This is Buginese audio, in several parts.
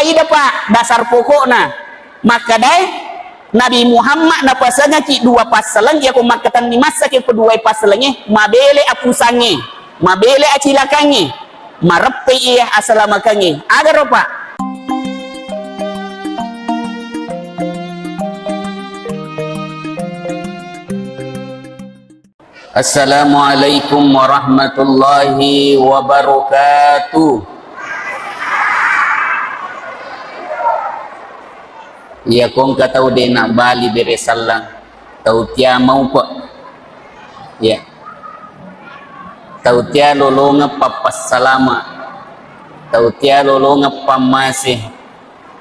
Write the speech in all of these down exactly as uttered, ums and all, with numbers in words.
Ida, Pak, dasar pokokna. Makkedae, Nabi Muhammad napasengaki dua passaleng, iyako makkatenni massaki ko duae passalengnge, mabele apusangnge, mabele acilakangnge, mareppe iya asalamakengnge. Agaro, Pak? Assalamualaikum warahmatullahi wabarakatuh. Iya, ko engka tau de' nabbali bere sallang, tau tia maupe'. Iya. Tau tia lolongeng pappassalama'. Tau tia lolongeng pammase.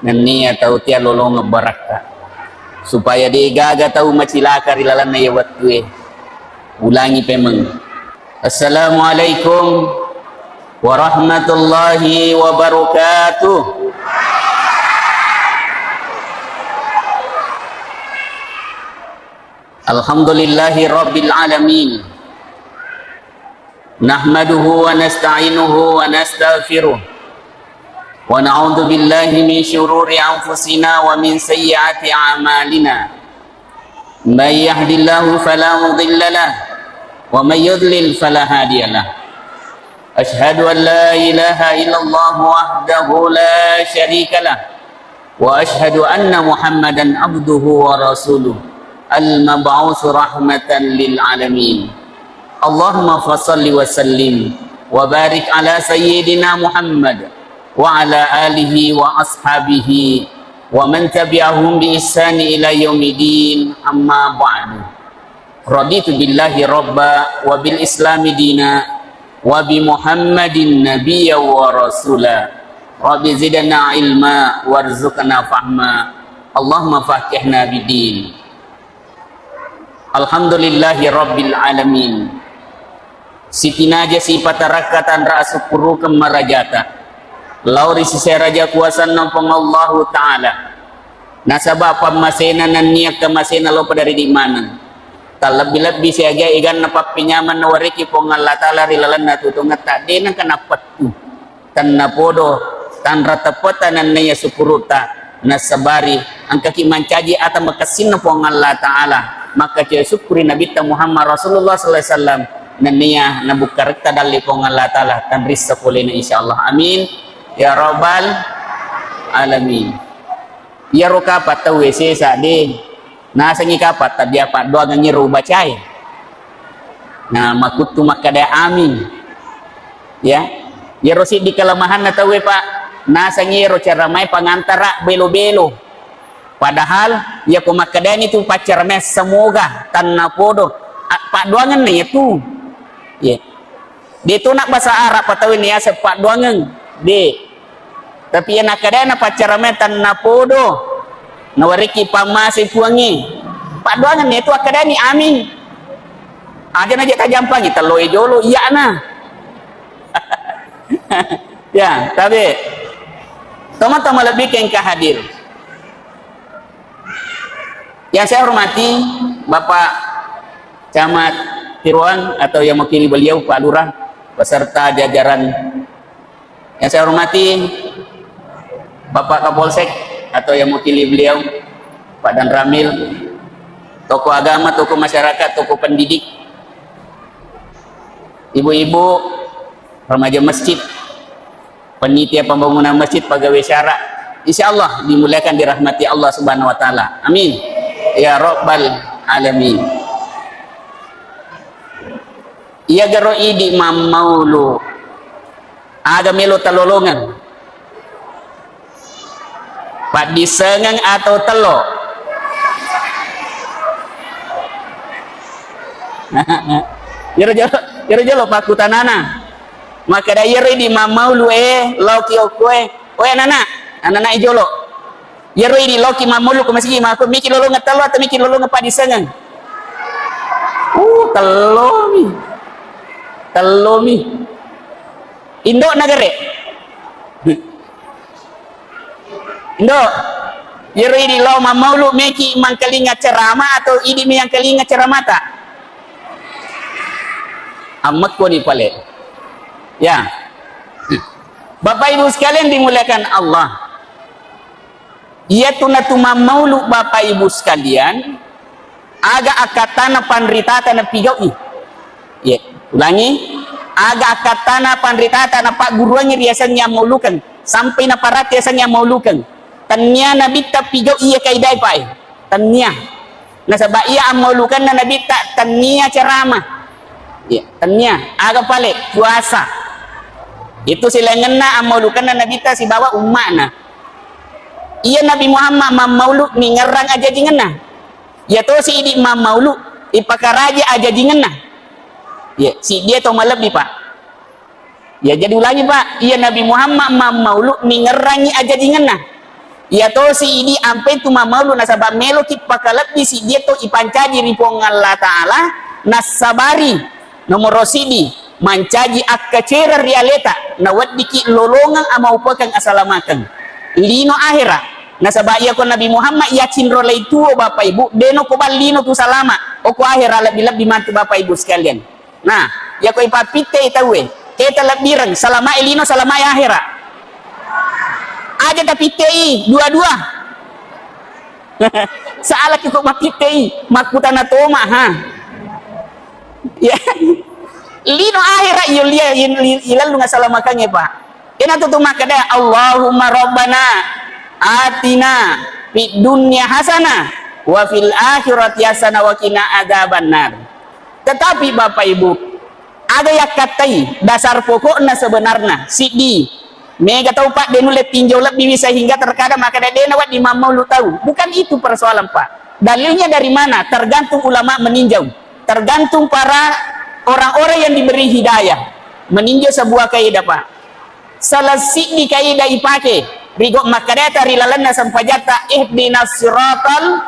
Nennia tau tia lolongeng barakka'. Supaya de' gaga tau macilaka ri lalenna iya wettue. Ulangi pemeng. Assalamualaikum warahmatullahi wabarakatuh. Alhamdulillahi rabbil alamin. Nahmaduhu wa nasta'inuhu wa nastaghfiruh. Wa na'udzu billahi min syururi anfusina wa min sayyiati a'malina. May yahdillahu fala mudilla lah, wa may yudlil fala hadiya lah. Asyhadu an la ilaha illallah wahdahu la syarika lah, wa asyhadu anna Muhammadan abduhu wa rasuluh, al-mab'usu rahmatan lil alamin. Allahumma fasalli wa sallim wa barik ala sayyidina Muhammad wa ala alihi wa ashabihi wa man tabi'ahum bi ihsani ila yaumidin, amma ba'du. Raditu billahi rabba wa bil islami dina wa bi Muhammadin nabiyya wa rasula. Rabbi zidna ilma warzuqna fahma. Allahumma faqihna bid din. Alhamdulillahi rabbil alamin. Sitinaja sipatarakka tanra asukkurukeng marajata lao ri sise raja kuasanna Puang Allahu Ta'ala. Nasaba pammasena nennia kamasena lao pada ridi maneng. Tallebbi-lebbi siaga eganna pappenyameng nawareki Puang Allah Ta'ala ri lalenna tutungetta, de nengka nappettu. Tennapodo tanra teppeta nennia sukkurutta, nasabari engkaki mancaji ata makessinna Puang Allah Ta'ala, makkacoe sukkuri Nabitta Muhammad Rasulullah sallallahu alaihi wasallam, nennia nabukkaretta dalli Puang Allah Ta'ala, tanrissa polena, insyaallah. Amin ya rabbal alamin. Iyaro kapang tauwe sesa de nasengngi kapang tabbia paddoangengngi ro ubacae. Nah, makuttu makkeda amin. Ya. Iyaro siddi kelemahanna tauwe, Pak, nasengngi ero caramae pangantara belo-belo. Padahal iyako makkedani tu paccaramae semoga, tennapodo, a-, paddoangenna iyatu. Ya. De to na basa Arab pa tauwe niaseng paddoangeng. De. Tapi iya nakkedai napaccaramae tennapodo. Nawariki pammase Puangnge. Paddoangeng itu akkedani amin. Aja naja tajampangi tello e jolo iyana. Ya, tabe. Teman-teman lebih ke engka hadir. Yang saya hormati Bapak Camat Tiroang atau yang mewakili beliau, Pak Lurah, beserta jajaran. Yang saya hormati Bapak Kapolsek atau yang mewakili beliau, Pak Danramil, tokoh agama, tokoh masyarakat, tokoh pendidik, ibu-ibu, remaja masjid, panitia pembangunan masjid, pegawai syara, insya Allah dimuliakan, dirahmati Allah Subhanahu wa Ta'ala. Amin. Ya Rabbal Alamin. Iya garo idi mammaulu, aga melo talolongeng? Paddissengeng atau tello? Iyaro jolo, iyaro jolo pakkutanana. Makkeda iyaro idi mammaulu e, laoki okkoe, "Oe anana, anana e jolo. Iyaro idi laoki mammaulu ko masigi mako, miki lolongeng tello atau miki lolongeng paddissengeng?" Uh, tellomi. Tellomi. Indo nagare. Indo, iyaro idi lao mammaulu meki mangkalinga ceramah atau idi mi yangkalinga ceramata? Ammekkoni pale. Ya. Bapak Ibu sekalian dimuliakan Allah. Iyatu natu mammaulu, Bapak Ibu sekalian, aga akkattana panritata napigau'i? Ye, ulangi, aga akkattana panritata napagguruangngi riasengnge ammaulukeng, sampai naparati riasengnge ammaulukeng? Tennia nabitta pigau'i iya kaidae, Pak, e? Tennia. Nasaba iya ammaulukenna nabitta tennia ceramah. Iya, tennia. Aga pale? Puasa. Itu silaingenna ammaulukenna nabitta sibawa umma'na. Iya Nabi Muhammad mammaulu ningerrang ajajingenna. Iya tosi idi mammaulu ipakaraji ajajingenna. Iya, siddi to malebbi, Pak. Iya, jadi ulangi, Pak. Iya Nabi Muhammad mammaulu ningerrangi ajajingenna. Iya tosi idi ampe tu mammaulu nasaba meloki pakalebbi siddi to ipancaji ri Puang Allah Ta'ala, nassabari. Nomoro siddi, mancaji akkacereng ri aleta, naweddiki lolongeng amaupekeng asalamakeng. Lino ahera, nasaba iyako Nabi Muhammad yacinro lai tuo, Bapak Ibu, deno ko ballino tu salama, oko ahera lebbi-lebbi mantu Bapak Ibu sekalian. Nah, iyako ipappittei tauwe, keta lebbireng, salamae lino, salamae ahera. Aja tapittei, dua-dua. Salaki ko mappittei, makkutana toma, ha. Ya. Lino ahera iyo lia, il-, il-, ilallung asalamakangnge, Pak. Ena tu, tu makkeda, "Allahumma rabbana atina fid dunya hasanah wa fil akhirati hasanah wa qina adzabannar." Tetapi Bapak Ibu, aga yakkattai dasar pokokna sebenarna siddi. Mega tau, Pak, de nulle tinjau lebbiwi sehingga terkadang makkeda de nawedding mammaulu tau. Bukan itu persoalan, Pak. Dalilnya dari mana? Tergantung ulama meninjau. Tergantung para orang-orang yang diberi hidayah. Meninjau sebuah kaidah, Pak. Salah siddi kaidah ipake ri gau makkedata ri lalenna sempajatta, "Ihdinas siratal,"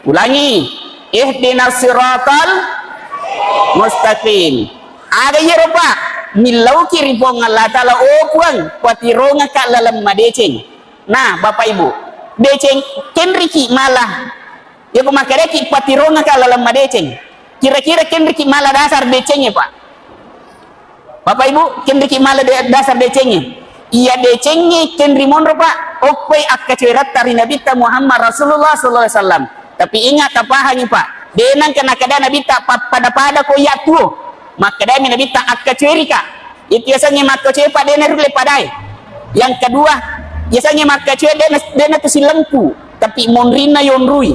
ulangi, "Ihdinas siratal mustaqim." Aga iyaro, Pak? Millauki ri Puang Allah Ta'ala, "Oh Puang, patirongaka laleng madeceng." Nah, Bapak Ibu, deceng kenriki mala. Iyako makkedaki patirongaka laleng madeceng. Kira-kira kenriki mala dasar decengnge, Pak? Bapak Ibu, kenriki mala de-, dasar decengnge? Iya decengnge kenri monro, Pak. Okkoi akkacoeratta ri Nabitta Muhammad Rasulullah sallallahu alaihi wasallam. Tapi ingat, tapahangi, Pak. De nengka nakkeda Nabitta pappada-pada ko iya tuo. Makkedami Nabitta akkacoerika. Itu yasengnge makkacoe, Pak, de narulle padae. Yang kedua, yasengnge makkacoe de na-, de natu silengku, tapi monrinna yonrui.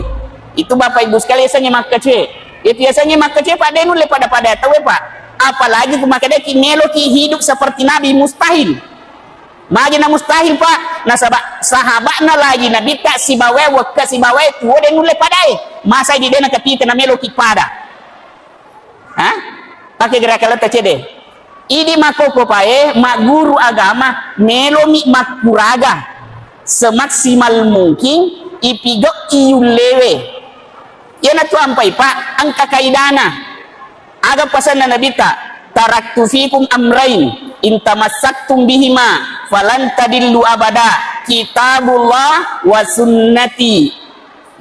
Itu Bapak Ibu sekalian yasengnge makkacoe. Itu yasengnge makkacoe, Pak, de nulle pada-pada tauwe, Pak. Apalagi ku makkedaki meloki hidup seperti Nabi, mustahil. Magi na mustahil, Pak? Nasaba sahaba'na lagi Nabitta sibawae wekka sibawae tuo de nulle padae. Masa idi de nakapita na meloki pada? Ha? Pake gerakaletta cede. Idi makkokkopae magguru agama melomi makkuraga semaksimal mungkin ipigau'i yullewe. Iyanatu ampai, Pak, engka kaidana. Aga pasanna Nabitta? "Taraktu fikum amrain, in tamassaktum bihima falan tadillu abada, kitabullah wa sunnati."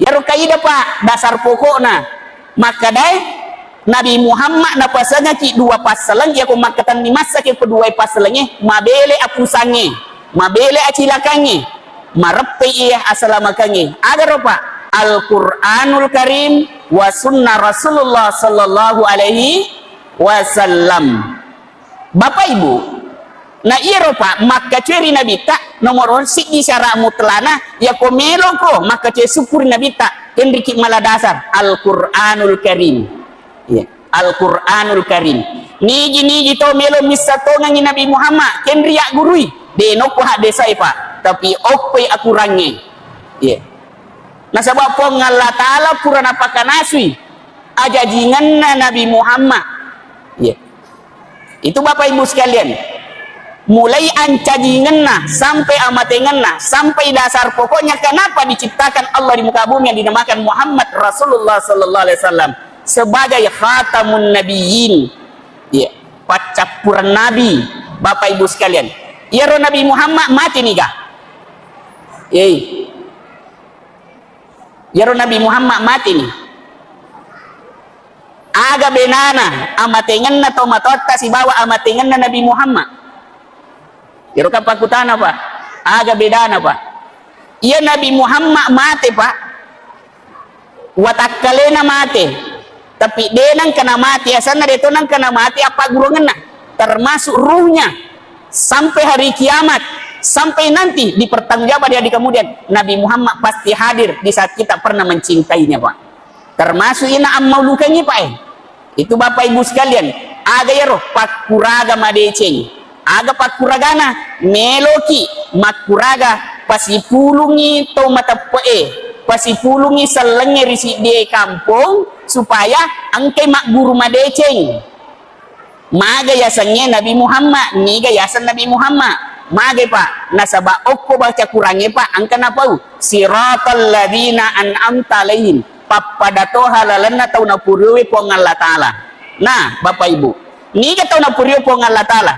Iyaro kaidah, Pak, dasar pokokna. Makkedae Nabi Muhammad napasengaki dua passaleng, iyako makkatenni massaki ko duae passalengnge, mabele apusangnge, mabele acilakangnge, mareppe iya asalamakengnge. Agaro, Pak? Al-Qur'anul Karim wa sunnah Rasulullah sallallahu alaihi wasallam. Bapak Ibu, na iyaro, Pak, makkacoe ri Nabitta, nomoro siddi syarat mutlana, iyako meloko makkacoe sukku ri Nabitta, kenriki mala dasar Al-Qur'anul Karim. Iya, Al-Qur'anul Karim. Nigi-nigi to melo missa tongengi Nabi Muhammad, kenri aggurui, de nokko haddesai, Pak, tapi okkoi akurangnge. Iya. Nasaba Puang Allah Ta'ala pura napakanasui ajajingenna Nabi Muhammad. Iya. Itu Bapak Ibu sekalian, mulai ancajingenna sampai amatengenna, sampai dasar pokoknya kenapa diciptakan Allah di muka bumi yang dinamakan Muhammad Rasulullah sallallahu alaihi wasallam sebagai khatamun nabiyyin. Iya, paccappureng nabi, Bapak Ibu sekalian. Iyaro Nabi Muhammad mati niga? Yei. Iyaro Nabi Muhammad mateni. Aga bedana amatengenna tomatoatta sibawa amatengenna Nabi Muhammad? Iyaro kan pakkutana, Pak. Aga bedana, Pak? Iya Nabi Muhammad mate, Pak. Watakkalena mate. Tapi de nengka namate, asanna de to nengka namate appagguruangenna. Termasuk ruhnya. Sampai hari kiamat. Sampai nanti dipertanggungjawab di hari kemudian. Nabi Muhammad pasti hadir di saat kita pernah mencintainya, Pak. Termasuk ina ammaulukengngi, Pak, eh. Itu, Bapak Ibu sekalian, aga iyaro pakkuraga madeceng. Aga pakkuragana? Meloki makkuraga pasipulungngi tau mateppe'e, pasipulungngi sellengnge ri siddie kampong, supaya engkai magguru madeceng. Maga yasengnge Nabi Muhammad, niga yaseng Nabi Muhammad. Magai, Pak? Nasaba okko baca Qurangnge, Pak, engka napau, "Siratal ladzina an'amta alaihim." Pappada toha lalenna tau napuriowi Puang Allah Taala. Nah, Bapak Ibu, niga tau napuriowi Puang Allah Taala?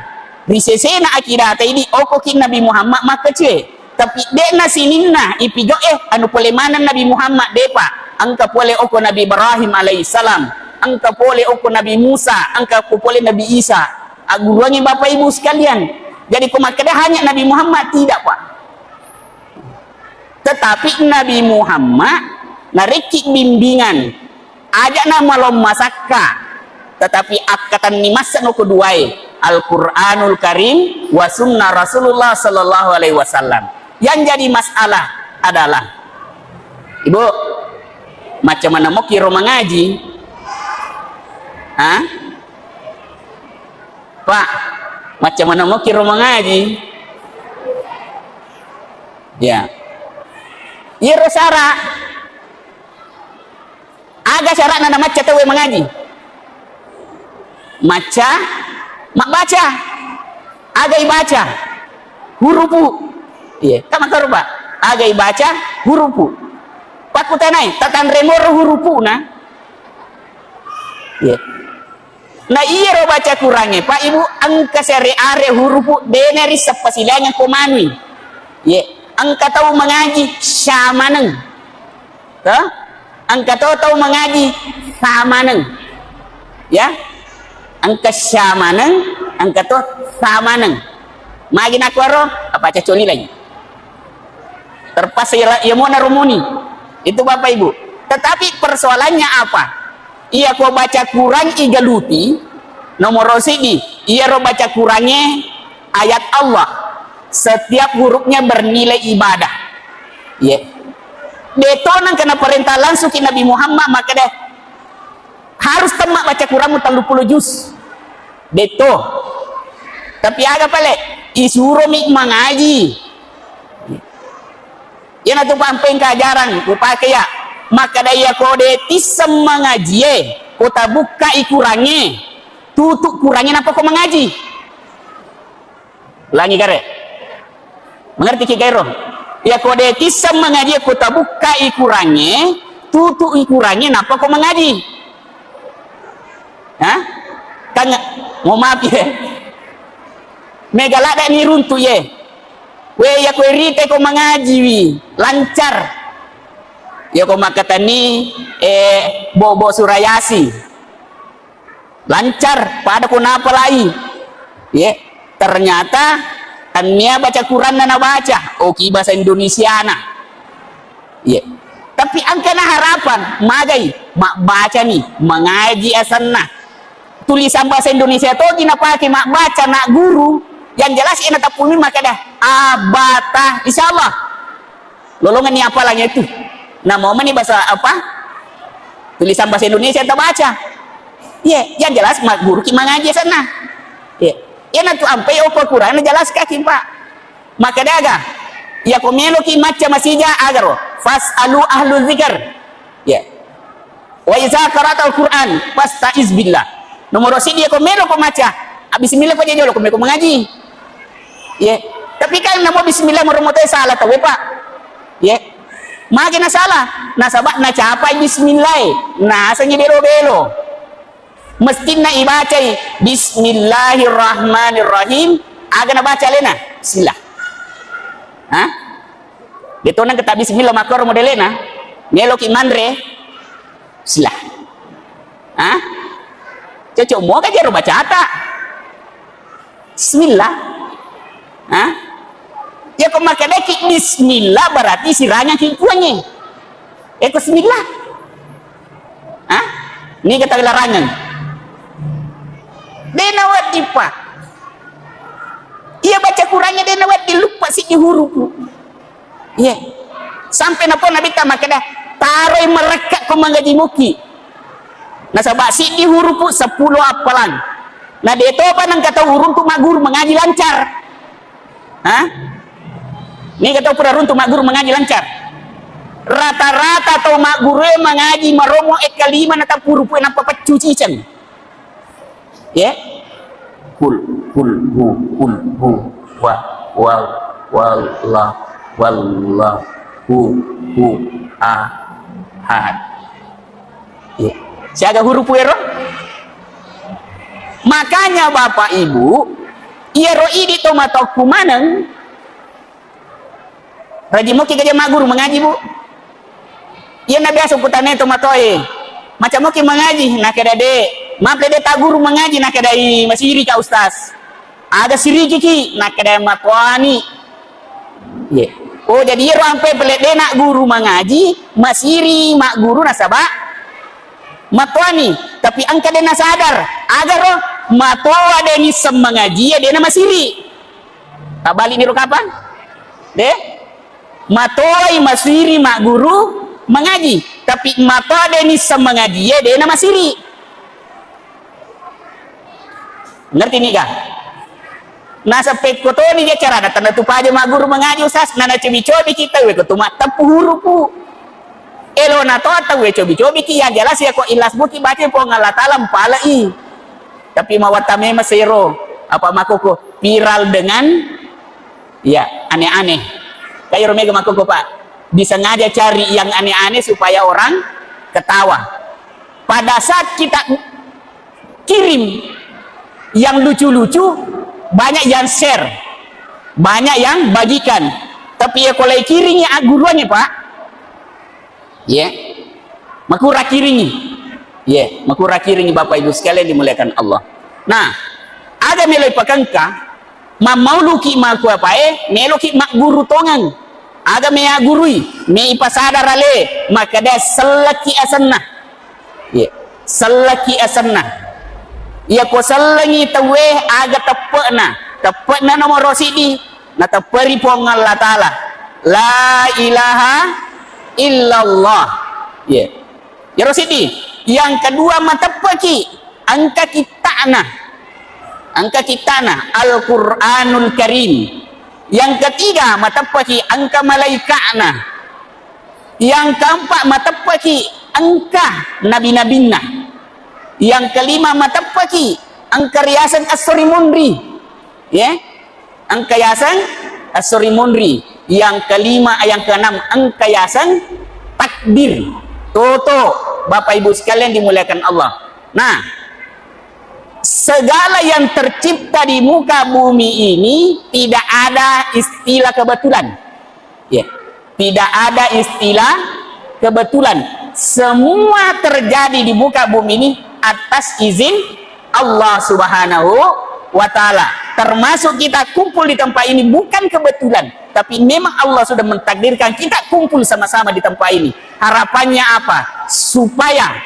Ri sesena akidata idi, okoki Nabi Muhammad makkecue. Tapi de'na sininna ipigau, eh, anu pole maneng Nabi Muhammad, depa. Engka pole okko Nabi Ibrahim alaihissalam, engka pole okko Nabi Musa, engka pole Nabi Isa. Agguruangngi Bapak Ibu sekalian. Jadi ko makkeda hanya Nabi Muhammad, tidak, Pak. Tetapi Nabi Muhammad narekki bimbingan, aja'na malong masakka, tetapi akkatenni masseno keduae, Al-Quranul Karim wa sunnah Rasulullah sallallahu alaihi wasallam. Yang jadi masalah adalah, Ibu, macam mana moki ro mangaji? Hah? Pak, macam mana moki ro mangaji? Ya. Iyaro sara. Aga syara'na namacca tauwe mangaji? Macca, mabbaca. Aga ibaca? Hurupu. Iya, kan makkoro, Pak. Aga ibaca? Hurupu. Pakkutanai, tatanre moro hurupuna? Iya. Na iyaro baca Qurangnge, Pak, Ibu, engka siare-are hurupu dena ri seppasilaingeng ko manui. Ye, engka tau mangaji syamaneng. Toh? Engka to tau mangaji samaneng. Ya? Engka syamaneng, engka to samaneng. Magi nakuaro, apa cacoli lagi? Terpaksa iya, iya mona romoni. Itu Bapak Ibu. Tetapi persoalannya apa? Iya ko baca Quran igaluti, nomoro sidi, iyaro baca Qurangnge ayat Allah. Setiap hurufnya bernilai ibadah. Ye. Deto nang kena perintah langsung ki Nabi Muhammad, maka deh harus temma baca Quranmu tellu puluh juz. Deto. Tapi aga pale? Isuromi mangaji. Iyanatu pampeng kajarang upake ya. Makkeda iya ko de tisseng mangajie, ko tabukkai Qurangnge, tutu Qurangnge nappa ko mangaji. Langi kare. Mengerti ki gairo? Iya ko de tisseng mangajie, ko tabukkai Qurangnge, tutu i Qurangnge nappa ko mangaji. Hah? Kan mau maaf ya. Mega ladda ni runtu ye. We, iya ko rite ko mangajiwi, lancar. Iya ko makkatani, eh, bobo surayasi. Lancar, pada ko napalai. Ye, ternyata tannia baca Quranna nabaca, oki bahasa Indonesiana. Ye. Tapi engkana harapan, magai, mabbacani, mangaji asenna. Tulisan bahasa Indonesia togi napake mabbaca nak guru, yang jelas ina tepumi makkeda, abata, insya Allah. Lolongenni apalangnge tu. Nah, mau meni bahasa apa? Tulisan bahasa Indonesia tabaca. Ye, yang jelas ma-, guru ki mangaji asenna. Ye. Iyanatu ampai okko Quran jelaskaki, Pak. Maka daga, iya ko meloki macca masija agaro, fasalu ahlu dzikr. Ye. Wa iza qara'tal Qur'an, fasta'iz billah. Nomoro sidi ko melo ko maca, ah, bismillah ko je jolo ko melo ko mangaji. Ye. Tapi kan namo bismillah moro moto salah tau, Pak. Ye. Magi na salah, nasaba nacapai bismillah, nasengi belo-belo. Mestinna ibacai bismillahirrahmanirrahim, aga nabaca alena? Bismillah. Hah? Deto nang kata bismillah makkoro modelena, meloki manre, Bismillah. Hah? Cocok mua ka jero bacata. Bismillah. Hah? Ya Makkedaki bismillah berarti sirangaki Puangnge. Eko bismillah. Hah? Niga talarangeng? De' nawedding, Pak. Iya baca Qurangnge de' nawedding, luppa siddi hurupu. Iya. Sampai napo Nabitta makkeda, taroi merekka ko mangaji muki. Nasaba siddi hurupu seppulo appalang. Na de' topa nengka tau uruntu magguru mangaji lancar. Hah? Niga tau pura runtu magguru mangaji lancar? Rata-rata tau magguru e mangaji maromo ekka lima na tappu hurupu e nappa peccu ciceng. Ye? Kul, kul, hu, kul, hu, wa, wa, walla, walla, hu, hu, ahad. Ye. Siaga hurupu ero? Makanya Bapak Ibu, iyaro idi to matokku maneng, Rajing moki gaja magguru mangaji, Bu? Iya na biasa kutanai tomatoae, "Macam moki mangaji?" Nakkeda, "De'." "Maple de' tagguru mangaji?" Nakkeda, "I, masiri ka, Ustaz." "Aga siriki ki?" Nakkeda, "Matoani." Ye. Oh, jadi iyaro ampe pele de' nagguru mangaji, masiri magguru nasaba matoani. Tapi engka de' nasadar, agaro matoa de' nisseng mangaji, ya de' namasiri. Tabbalikni ro kapang? De'? Matoai masiri magguru mangaji, tapi matoa de' nisseng mangaji e de' namasiri. Ngerti niga? Nasaba pekko toni je carana, tenna tu paja magguru mangaji, Ustaz, nanacobi-cobi kita, weko tu matteppu hurupu. Elona to tauwe cobi-cobi ki, yang jelas ya ko ikhlas muki baca Puang Allah Taala mpalai. Tapi mawatta memang sero, apa makkoko viral dengan, ya, aneh-aneh. Kayak mega makkoko, Pak, disengaja cari yang aneh-aneh supaya orang ketawa. Pada saat kita kirim yang lucu-lucu, banyak yang share, banyak yang bagikan. Tapi ya kalau kirimnya agguruannya, Pak, Ye. Makura kiringi. Ye, makura kiringi Bapak Ibu sekalian dimuliakan Allah. Nah, aga melo ipakengka, mammauluki makkuapae, meloki magguru tongeng. Aga me aggurui, me ipasadar ale, makkeda selleki asenna. Ye, selleki asenna. Iya ko sellengi tauwe aga teppe'na. Teppe'na nomoro siddi, natepperi Puang Allah Taala. La ilaha illallah. Ye. Yero siddi. Yang kedua, mateppeki engka kitta'na. Engka kitta'na Al-Qur'anul Karim. Yang ketiga, mateppeki engka malaika'na. Yang keempat, mateppeki engka nabi-nabinna. Yang kelima, mateppeki engka riaseng esso ri munri. Ye? Engka yaseng esso ri munri. Yang kelima, yang keenam, engka yaseng takdir. Toto, Bapak Ibu sekalian dimuliakan Allah. Nah, segala yang tercipta di muka bumi ini tidak ada istilah kebetulan. Ya. Tidak ada istilah kebetulan. Semua terjadi di muka bumi ini atas izin Allah Subhanahu wa Ta'ala. Termasuk kita kumpul di tempat ini bukan kebetulan, tapi memang Allah sudah mentakdirkan kita kumpul sama-sama di tempat ini. Harapannya apa? Supaya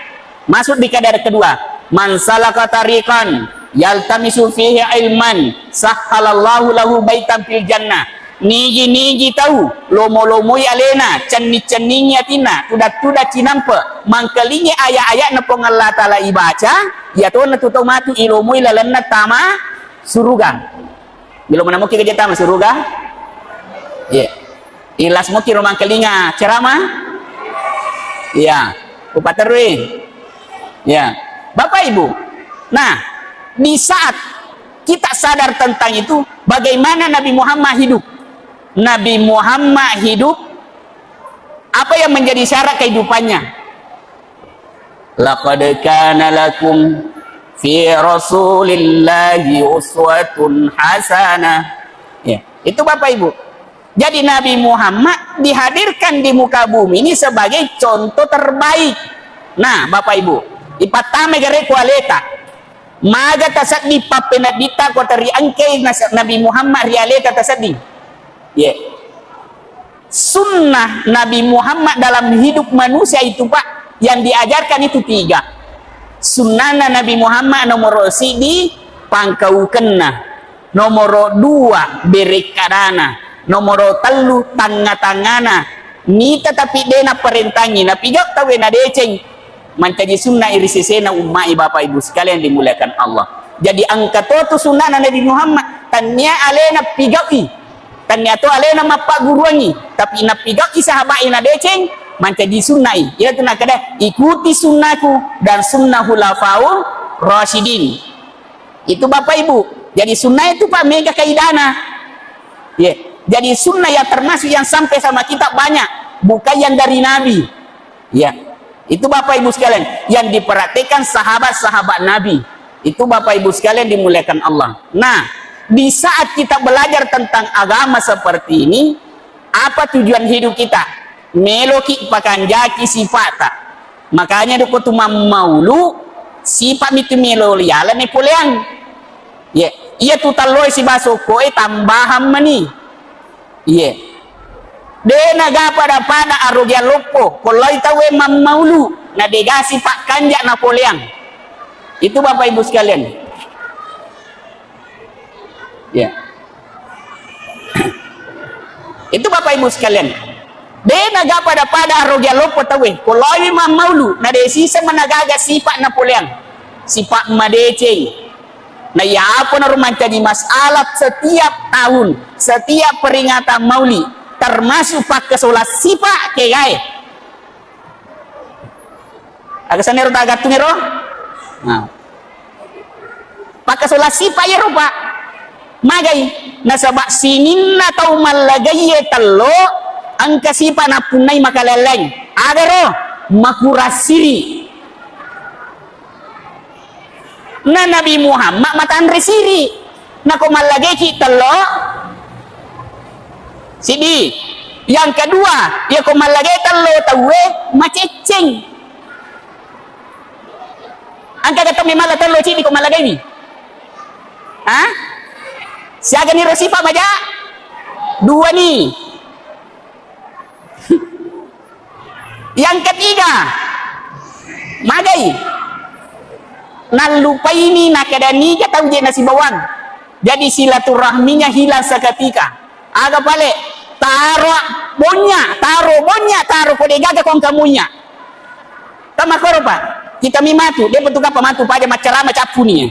masuk di kadar kedua, "Man salaka tariqan yaltamisu fihi ilman, sahhalallahu lahu baitan fil jannah." Nigi-nigi tau lomo-lomoi alena, cenni-cenningi atinna, tuda-tuda cinampe, mangkelingi aya-aya'na Puang Allah Taala ibaca, iyatona tu tau matu ilomoi lalenna tama suruga. Melo manamukki gaja tama suruga? Iya. Ikhlas muki ro mangkelinga ceramah? Iya. Upaterui. Ya. Bapak Ibu. Nah, di saat kita sadar tentang itu, bagaimana Nabi Muhammad hidup? Nabi Muhammad hidup, apa yang menjadi syarat kehidupannya? "Laqad kana lakum fi Rasulillahi uswatun hasanah." Ya, itu Bapak Ibu. Jadi Nabi Muhammad dihadirkan di muka bumi ini sebagai contoh terbaik. Nah, Bapak Ibu, ipattamai gare ku aleta. Maga tasedding pappeneddita ko teri engkai nas-, Nabi Muhammad ri aleta tasedding. Ye. Sunnah Nabi Muhammad dalam hidup manusia itu, Pak, yang diajarkan itu tiga. Sunnahna Nabi Muhammad nomoro siddi, pangkaukenna. Nomoro dua, berekkadana. Nomoro tellu, tangnga-tangngana. Mita tapi de naparentangi, napigau tauwe nadeceng. Mancaji sunnah iri sesena umma'i, Bapak Ibu sekalian dimuliakan Allah. Jadi engka to tu sunnahna Nabi Muhammad, tannia alena pigaui. Tannia to alena mappagguruangngi, tapi napigau'i sahaba'i nadeceng, mancaji sunnai. Iyatu nakkeda, "Ikuti sunnaku dan sunnah khulafaur rasyidin." Itu Bapak Ibu. Jadi sunnah itu, Pak, mega kaidana. Ye. Jadi sunnah yang termasuk yang sampai sama kita banyak, bukan yang dari Nabi. Ya. Itu Bapak Ibu sekalian yang dipraktekkan sahabat-sahabat Nabi. Itu Bapak Ibu sekalian dimuliakan Allah. Nah, di saat kita belajar tentang agama seperti ini, apa tujuan hidup kita? Meloki pakanjaki sipata. Makanya doko tu mammaulu, sipa mitu melo liala ne poleang. Ye, iya tu talloi sibawa sokkoe tambahan mani. Iye. De naga pada-pada arogiang loppo, ko lao i tauwe mammaulu, na dega sipa kanja napoleang. Itu Bapak Ibu sekalian. Ya. Itu Bapak Ibu sekalian. De naga pada-pada arogiang loppo tauwe, ko lao i mammaulu, na de siseng managaga sipa napoleang. Sipa madeceng. Na iya aponaro mancaji masalah setiap tahun, setiap peringatan mauli, termasuk pakkasola sipa kegae. Aga sanero tagattungero? Nah. Pakkasola sipa iyaro, Pak. Magai? Nasaba sininna tau mallagaiye tello, engka sipa nappunnai makalelleng. Agaro? Makurang siri. Na Nabi Muhammad matanre siri. Nako mallageki tello, sidi. Yang kedua, ya ko mallage tello tauwe, macecceng. Engka ga tau memala tello cidi ko mallagaiwi? Ha? Siaga niro sipa maja? Dua ni. Yang ketiga, magai? Nallupaini nakkeda niga tau je nasibawang. Jadi silaturahminya hilang seketika. Aga pale? Taro bonya, taro bonya, taro ko degaga ko engka munya. Kan makkoro, Pak. Kita mi matu, de petu kappa matu pada maccarama cappuni.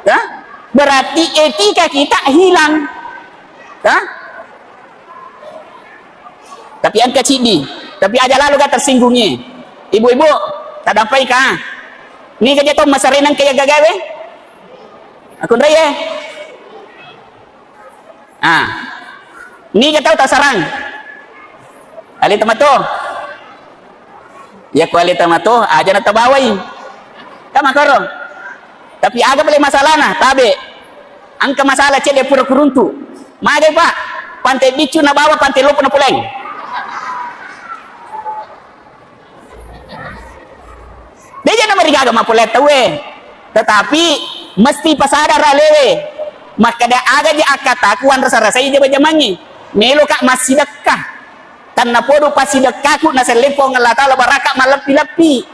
Ya? Berarti etika kita hilang. Ya? Tapi engka ciddi, tapi aja lalo ga tersinggungi. Ibu-ibu, tadampai ka. Ni ga je to masarena engka iya gagawe? Aku ndrai e. Ah. Ni ga tau tasarang. Aleta mato. Iya ko aleta mato, aja natabawai. Ka makkoro. Tapi aga pale masalana, tabe. Engka masalah cedde pura kuruntu. Magai, Pak? Pante biccu nabawa, pante loppo napoleng. Deja namarigaga mapoleng tauwe. Tetapi mesti pasadar alewe. Makkeda aga je akkataku wanrasa-rasai jama-jamangnge. Meloka massidekka. Tannapodo passidekkaku naselleng Puang Allah Taala barakka malleppi-leppi.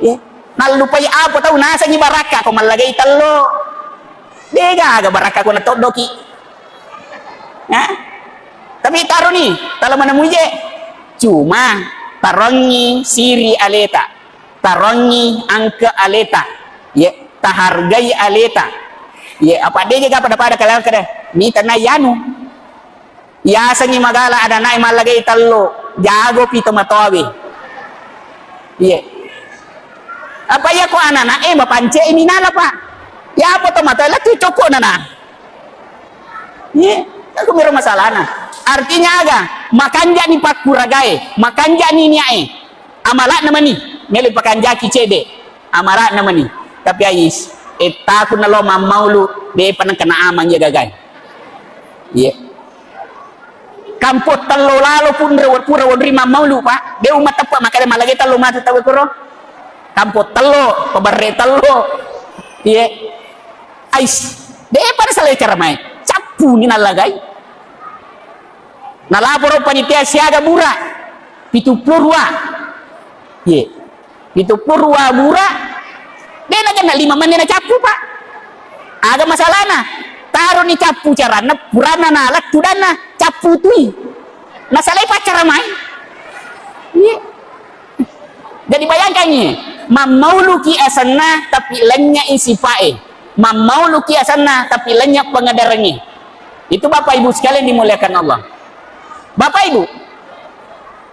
Ya. Nallupai apa tau nasengi barakka ko mallagai tello. Degaga barakka ko natoddoki. Ya. Tapi taroni, tala manamuje. Cuma tarongi siri aleta. Tarongi angke aleta. Ya, tahargai aleta. Ya, apa degaga pada-pada kalian kada. Mita na yanu. Yasengngi magala anana'e mallagai tello, jagopi tomatoawe. Iye. Apa iya ko anana'e mapance'i minala, Pak? Ya apa tomatoae lettu cokko nana. Iye, aku miro masalahna. Artinya aga? Makanja'ni pakkuragae, makanja'ni nia'e. Amala'na mani, melo pakanjaki cedde. Amala'na mani. Tapi ais, ettaku nalo mammaulu, depa nengkana amang iya gagae. Iya. Kampo tello lalo pun re-, pura wonri mammaulu, Pak. De umateppa makada malage tello matu tau koro. Kampo tello, pabarre tello. Iya. Ais, depa nasalai cara mai. Cappuni nallagai. Nalaporo panitia siaga bura, pitu puluh dua. Ye. Pitu puluh dua bura, de' nagenna lima menit nacappu, Pak. Aga masalahna? Taroni cappu caranna, purana nala tudanna, cappu tui. Nasalai paccara mai. Ye. Jadi bayangkangngi, mammauluki asenna tapi lennye'i sipa'e. Mammauluki asenna tapi lennye' pengaderengnge. Itu Bapak Ibu sekalian dimuliakan Allah. Bapak Ibu,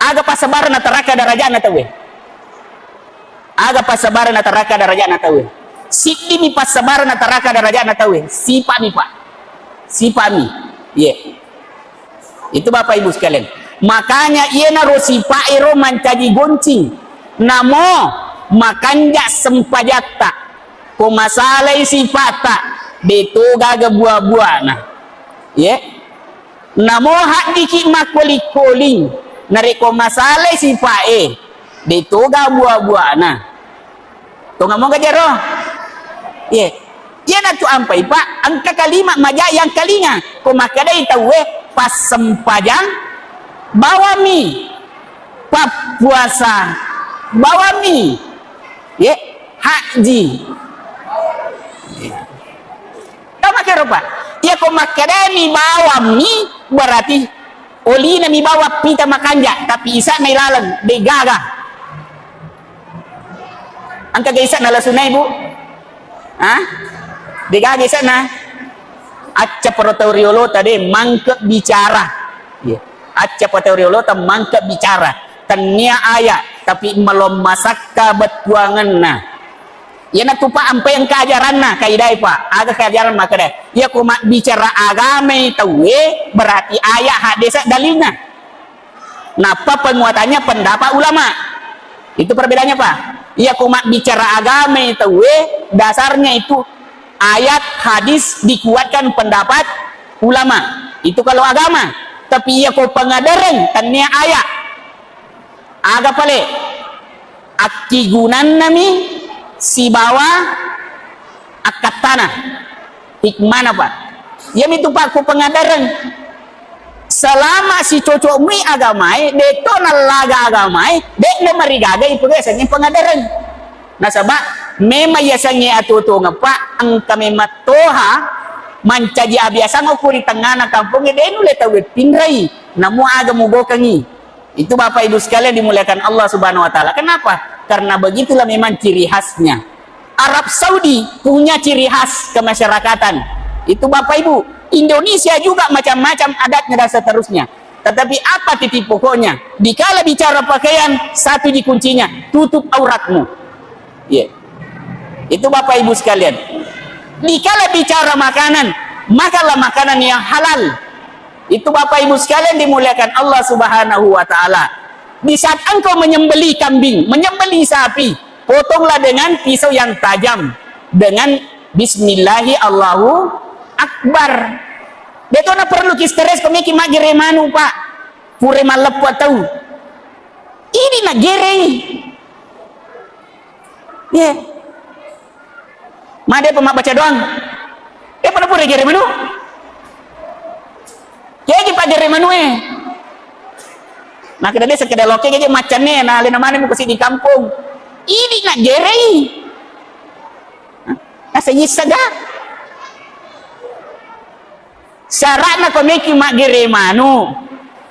aga passabareng nataraka darajana tauwe? Aga passabareng nataraka darajana tauwe? Siddimi passabareng nataraka darajana tauwe, sipa'mi, Pak. Sipa'mi. Ye. Itu Bapak Ibu sekalian. Makanya iyanaro sipa'ero mancaji goncing. Namo makanja' sempajatta. Ko masalai sipa'ta, de' to gaga bua-buana. Ye. Namo haddiki makkoling-koling, narekko masalai sipa'e, de' to gaga bua-buana. Tongamong gajero? Ye. Iyanatu ampai, Pak, engka kalimat maja' yang kalinga. Ko makkedai tauwe, passempajang bawammi, pappuasa bawammi, ye, haji. Tau makkero, Pak? Iya ko makkedani bawammi, berarti olinami bawang pita makanja', tapi isa'na ilaleng, de' gaga. Engka ga isa'na lasunai, Bu? Ha? De' gaga isa'na? Acca poro tau riolota de' mangke bicara. Iya. Acca poro tau riolota mangke bicara. Tennia aya', tapi melom masakka bettuangenna. Iyanatu, Pak, ampai engka ajaranna, kaidai, Pak. Aga keajaran makkeda? Iya ko mabbicara agamai tauwe, berarti aya' haddese' dalilna. Nappa penguatannya pendapat ulama. Itu perbedaannya, Pak. Iya ko mabbicara agamai tauwe, dasarnya itu ayat, hadis dikuatkan pendapat ulama. Itu kalau agama. Tapi iya ko pengadereng, tennia aya'. Aga pale? Akkigunannami sibawa akkattana. Hikmana, Pak. Iyamitu, Pak, ku pengadereng. Selama sicocokmi agamae, de' to nallaga agamae, de' na marigaga ipugasengngi pengadereng. Nasaba' memang yasengnge atuo-tuongeng, Pak, engka memang toha mancaji abiasang okko ri tengngana kampongnge, de' nulle tauwe pinrai, namo aga mugokengngi. Itu Bapak Ibu sekalian dimuliakan Allah Subhanahu wa Ta'ala. Kenapa? Karena begitulah memang ciri khasnya. Arab Saudi punya ciri khas kemasyarakatan. Itu Bapak Ibu, Indonesia juga macam-macam adatnya dan seterusnya. Tetapi apa titik pokoknya? Dikala bicara pakaian, satu ji kuncinya, tutup auratmu. Iya. Itu Bapak Ibu sekalian. Dikala bicara makanan, makanlah makanan yang halal. Itu Bapak Ibu sekalian dimuliakan Allah Subhanahu wa Ta'ala. Di saat engkau menyembelih kambing, menyembelih sapi, potonglah dengan pisau yang tajam, dengan Bismillahi Allahu Akbar. De' to na perlu ki stres ko meki maggere manu, Pak. Pura malleppo tau. Ini na gerei. Ye. Made pa mabbaca doang. E, pada pura gere manu. Kegi pa gere manu e. Nah, kada desa kada loke kegi macanne, nah, lena mane muka di kampung. Ini na gerei. Nah, saya saja. Syaratna ko meki maggere manu,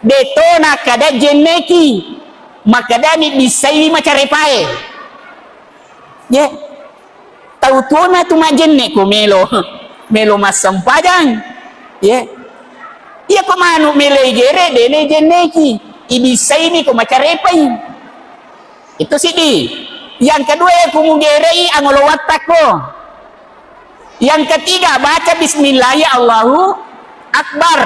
de' to nakkeda jenneki, makkedani bissaiwi macarepae. Ye, tau tuona tu majenne ko melo, melo massempajang. Ye, iya ko manu melo igere, de' na jenneki, ibissaini ko macarepai. Itu siddi. Yang kedua, ya, ku mugerei angolo wattakko. Yang ketiga, baca bismillahi Allahu Akbar.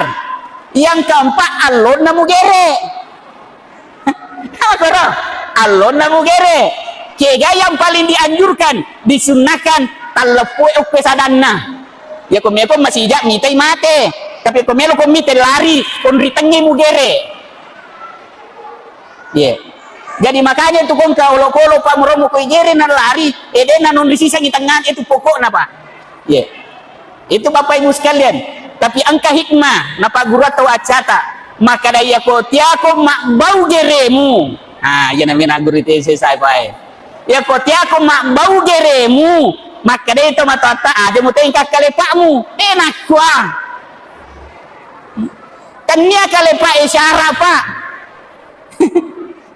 Yang keempat, allonna mugere. Apa koro? Allonna mugere. Kega yang paling dianjurkan, disunnahkan, talleppoi okko sadanna. Ya, ko meko masija mitai mate. Tapi ko melo ko mite lari, konri tengnge mugere. Ye. Jadi makanya tu kongka olokolo pa muromo ko igere na lari, e de' na non risisangi tengnga itu pokokna, Pak. Ye. Itu Bapak Ibu sekalian. Tapi engka hikmah, napagguru tau accata. Makkeda, "Iyako tiako mabbau geremu." Ah, iya namina guru T S S I pae. "Iyako tiako mabbau geremu, makkedai to matoatta, aja mutengka kalepa'mu." Eh, nakkua. Tennia kalepa e syara, Pak.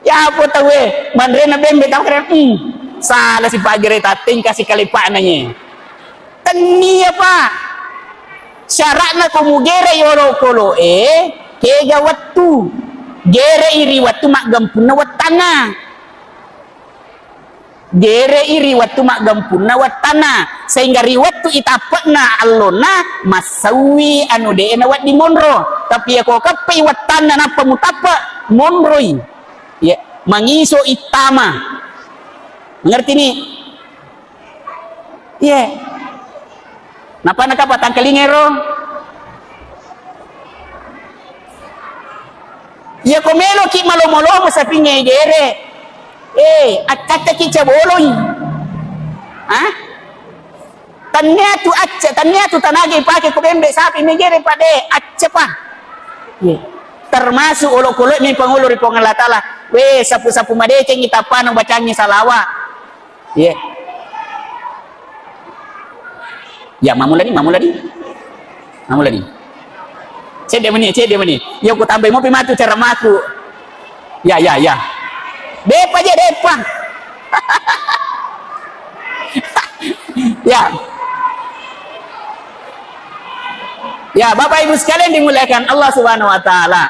Ya apa tauwe, manrena bembe tau keren. Hmm. Salah si Pak gere tattengka si kalepa'na ye. Tennia, Pak. Syaratna ko mugere yolo kolo e, kega wettu. Gere i ri wettu maggempunna wettanna. Gere i ri wettu maggempunna wettanna. Sehingga ri wettu itappe'na allonna, massauwi anu de' nawedding monro. Tapi yako keppe i wettanna nappa mutappe', monroi. Ye, mangiso ittama. Ngerti ni? Iye. Napa nakapa tangkalinga ero? Iya ko meloki malomo-lomo sapingnge gere. Eh, accaccaki caboloi. Hah? Tannia tu acca, tannia tu tanaga ipake ko bembe sapi megere pade acca pa. Iye. Termasuk olokolo mi pangolo ri Puang Allah Taala. We, sapu-sapu madecengi tappana bacangi salawa. Iya. Ya, mamulani, mamulani. Mamulani. Cedde meni, cedde meni. Ya, ku tambai mopi matu cara maku. Ya, ya, ya. Depa je, depa. Ya. Ya, Bapak Ibu sekalian dimuliakan Allah Subhanahu wa Ta'ala.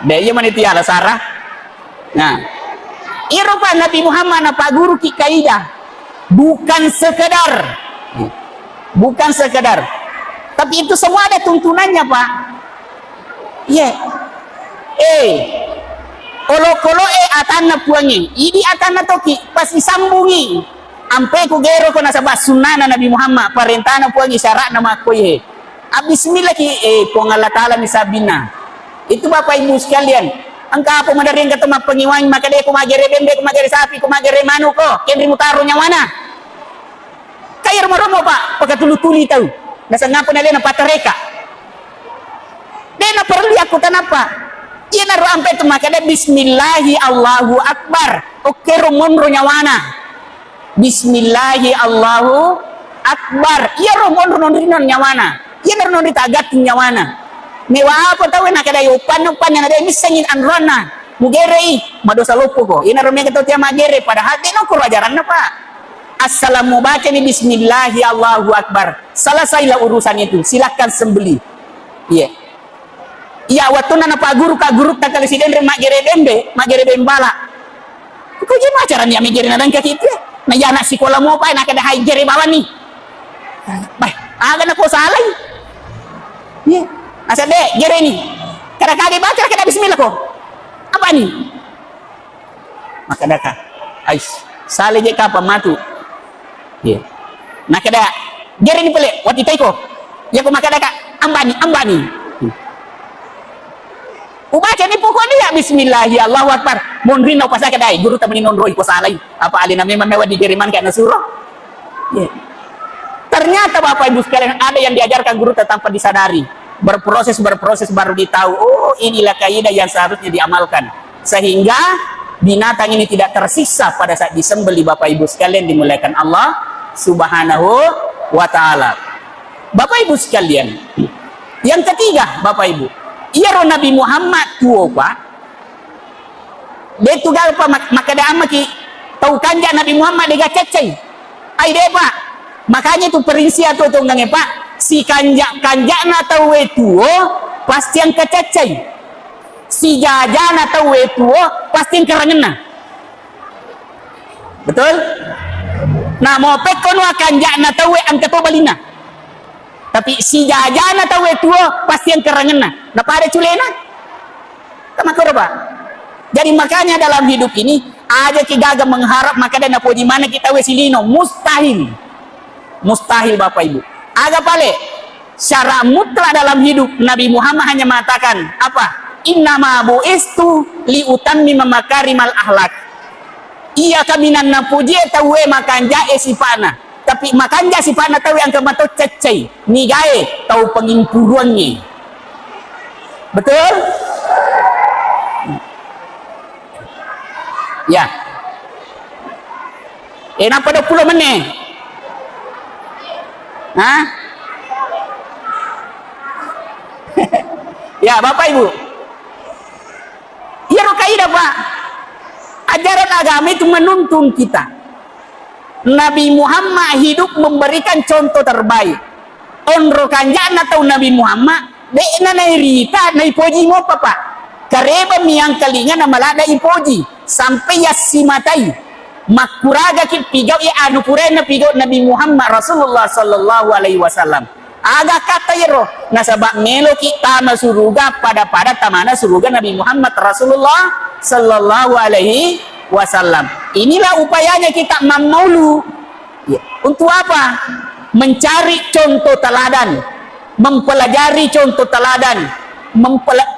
De, iya mani tiara Sarah. Nah, iro Pak Nabi Muhammad napagguruki kaidah, bukan sekedar, bukan sekedar, tapi itu semua ada tuntunannya, Pak. Iya. Eh, olokolo e atanna Puangnge, idi atanna toki, pasti sambungi. Ampe ku gero ko nasaba sunnana Nabi Muhammad, parentana Puangnge, syara'na makkoi he. Abbismillah ki, eh, Puang Allah Taala mi sabbinna. Itu Bapak Ibu sekalian, engka apa maderri engka to mappengiwangi, maka de ko magere bembe, ko magere sapi, ko magere manu ko, kenri mutaro nyawana. Kair maromo, Pak, pakatulu-tuli tau. Nasangapa nalena patareka. De naperlu yakkutanappa. Iyanaro ampe tu makkeda bismillahi Allahu Akbar. Okkero monro nyawana. Bismillahi Allahu Akbar. Iyaro monro nonrino nyawana. Iyanaro nonri tagatting nyawana. Mewa apa tauwe nakeda yoppanna uppanna nade missengi anroanna. Mugerei, madosa loppoko. Iyanaro mega tau tea magere, padahal de nokkoro ajaranna, Pak. Assalam mubacani bismillahi Allahu Akbar. Selesailah urusan itu. Silakan sembelih. Iya. Iya, wettunna napagguru ka gurutta kale sidenre maggere bembe, maggere bembala. Ko je macara ni amegere nadengka kitu. Na iya anak sikola mopa, na kada hai gere bawani. Bah, aga na ko salai. Iya. Asa de, gere ni. Kada kage baca, kada bismillah ko. Apa ni? Makkadaka, "Ais, sale je kapang matu." Iya. Nakkeda, "Gereni pale, wati taiko." Yako makkadaka, "Ambani, ambani." Ubacani pokoknya ya bismillahi Allahu Akbar. Monrinna upasaka dai, guru tamani nonroi ko salai. Apa alena memang mewa digere manka nasuro. Iya. Ternyata Bapak Ibu sekalian, ada yang diajarkan guru tanpa disadari. Berproses, berproses, baru ditahu, oh, inilah kaidah yang seharusnya diamalkan. Sehingga binatang ini tidak tersiksa pada saat disembelih, Bapak Ibu sekalian dimuliakan Allah Subhanahu wa Ta'ala. Bapak Ibu sekalian, yang ketiga, Bapak Ibu, iyaro Nabi Muhammad tuo, Pak, Detu gaga pa mak-, makkeda ammaki tau kanja Nabi Muhammad dega ceccai. Ai depa. Makanya itu prinsip tu tonggangnge, Pak. Sikanja-kanjana tauwe tuo pasti engka ceccai. Sijajana tauwe tuo pasti engka rangenna. Betul? Nah, mau pekko nua kanjana tauwe engka to balinna. Tapi sijajana tauwe tuo pasti engka rangenna. Napada culena. Kan makkoro, Pak. Jadi makanya dalam hidup ini, aja ki gaga mengharap makkeda napoji maneng ki tauwe silino, mustahil. Mustahil, Bapak Ibu. Aga pale, syarat mutlak dalam hidup, Nabi Muhammad hanya mengatakan apa? "Innama bu'istu li utammima makarimal akhlak." Iya kaminang napojie tauwe makanjae sipa'na. Tapi makanja sipa'na tauwe engka mato ceccai. Nigae tau pangimpuruangnge. Betul? Ya. Eh, napa dua puluh menit? Hah? Ya, Bapak Ibu. Iyaro kaidah, Pak. Ajaran agama itu menuntun kita. Nabi Muhammad hidup memberikan contoh terbaik. Onro kanja'na tau Nabi Muhammad, de'na nairita, naipoji mopa, Pak. Kareba miangkalinga namaladda ipoji, sampai yassimatai. Makkuragaki pigau iya anu puraenna pigau Nabi Muhammad Rasulullah sallallahu alaihi wasallam. Aga kata iyaro? Nasaba meloki tama suruga pada-pada tamana suruga Nabi Muhammad Rasulullah sallallahu alaihi wasallam. Inilah upayanya kita mammaulu. Ya. Untuk apa? Mencari contoh teladan, mempelajari contoh teladan, mempela-,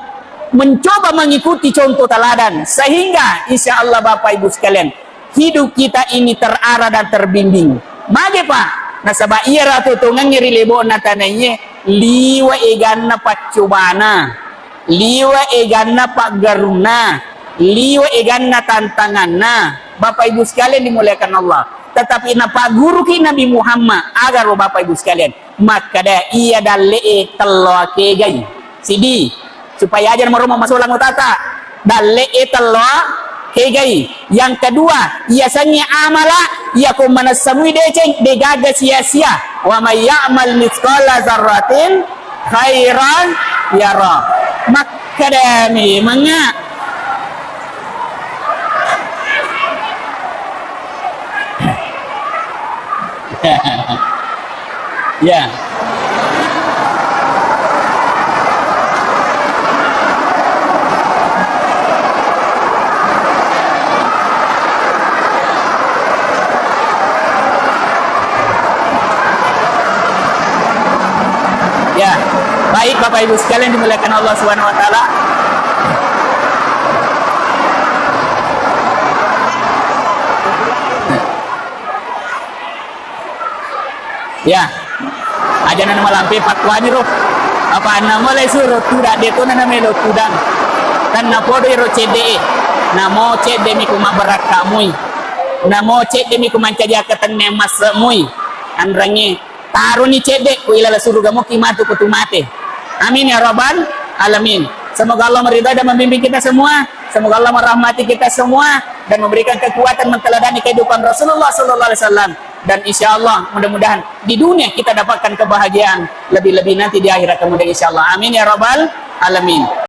mencoba mengikuti contoh teladan, sehingga insya Allah Bapak Ibu sekalian, hidup kita ini terarah dan terbimbing. Mage, Pak? Nasaba iyaro atuo-tuongengnge ri lebo'na tanaie, liwe eganna paccobana, liwe eganna paggarunna, liwe eganna tantanganna. Bapak Ibu sekalian dimuliakan Allah. Tetapi napagguruki Nabi Muhammad, agaro Bapak Ibu sekalian, makkeda iya dalle'e tello akegai. Sidi, supaya aja nomor rumah masolang utata. Dalle'e tello kegai. Yang kedua, yasengnge amala, iya ko manessa mui deceng, degaga sia-sia. Wa may ya'mal mitsqala dzarratin khairan yara. Makkeda memang. Ya. Ya, baik Bapak Ibu sekalian dimuliakan Allah Subhanahu wa taala. Ya. Aja na malampe pattuani ro. Apa anna mulai suro tudang, de tona na melo tudang. Kan na podo iro cedde e. Namo cedde mi ku mabarakka mui. Namo cedde mi ku mancaji akatenne masse mui. Anrangi taroni cedde ku ilala suruga muki matu ku tu mate. Amin ya rabbal alamin. Semoga Allah meridai dan membimbing kita semua. Semoga Allah merahmati kita semua dan memberikan kekuatan menteladani kehidupan Rasulullah sallallahu alaihi wasallam. Dan insya Allah, mudah-mudahan di dunia kita dapatkan kebahagiaan, lebih-lebih nanti di akhirat kemudian, insya Allah. Amin ya rabbal alamin.